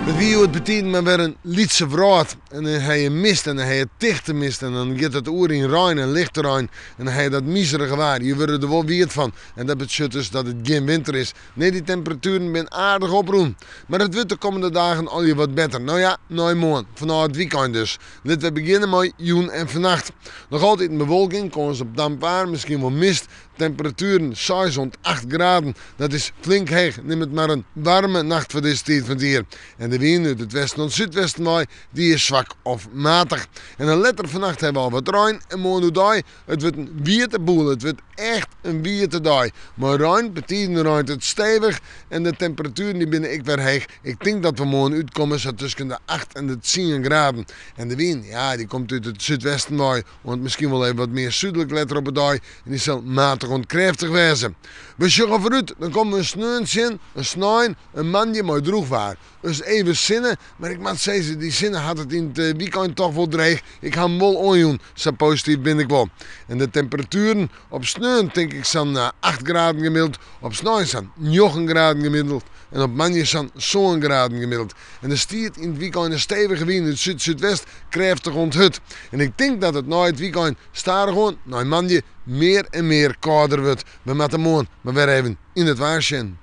It wie hjoed betiden mar wer in lytse wrâld. En dan ha je mist en dan ha je tichte mist en dan giet it oer yn rein en lichte rein. En dan ha je dat mizerige waar. Je wurde der wol wiet fan. En dat betsjut dus dat it gjin winter is. Nee, dy temperatueren binne aardich oprûn. Mar it wurdt de kommende dagen allegear wat better. No ja, nei moarn, fanôf it wykein dus. Litte we begjinne mei jûn en fannacht. Noch altyd in bewolking, kâns op damp waar, miskien wol mist. Temperatueren seis oant acht graden. Dat is flink heech, nim it mar in waarme nacht foar dizze tiid fan it jier. En de wyn út it westen oant súdwesten wei, dy is swak of matich. En dan letter fannacht hawwe we al wat rein en moarn oerdei, it wurdt in wiete boel. It wurdt echt in wiete dei. Mei rein, betiden reint it stevich en de temperatueren dy binne ek wer heech. Ik tink dat we moarn útkomme sa tusken de acht en de tsien graden. En de wyn, ja, dy komt út it súdwesten wei oant miskien wol even wat mear súdlik letter op 'e dei en dy sil matich oant krêftich wêze. We sjogge foarút, dan komme we in sneon tsjin, in snein, in moandei mei drûch waar. Ris even sinne, mar ik moat sizze, dy sinne hat it yn it wykein toch wol dreech. Ik ha 'm wol oanjûn, sa posityf bin ik wol. En de temperatueren, op sneon tink ik sa'n acht graden gemiddeld, op snein sa'n njoggen graden gemiddeld en op moandei sa'n sân graden gemiddeld. En der stiet yn it wykein in stevige wyn út súd-súdwest, krêftich oant hurd. En ik tink dat it nei it wykein stadichoan, nei moandei, mear en mear kâlder wurdt. We moatte moarn mar wer even yn it waar sjen.